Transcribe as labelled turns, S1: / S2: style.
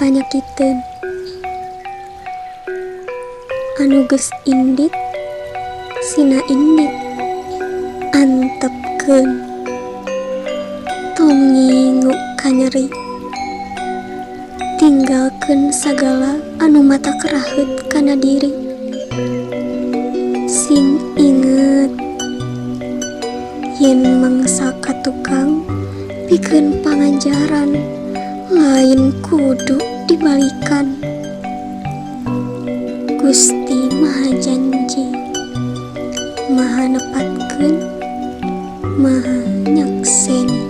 S1: Kanyakiteun anu geus indit sina indit antepkeun tong ngingu kanyeri tinggalkeun sagala anu matak raheut kana diri sing inget yen mangsa ka tukang pikeun pangajaran lain kudu dibalikan. Gusti Maha Janji, Maha nepatkeun, Maha nyakseni.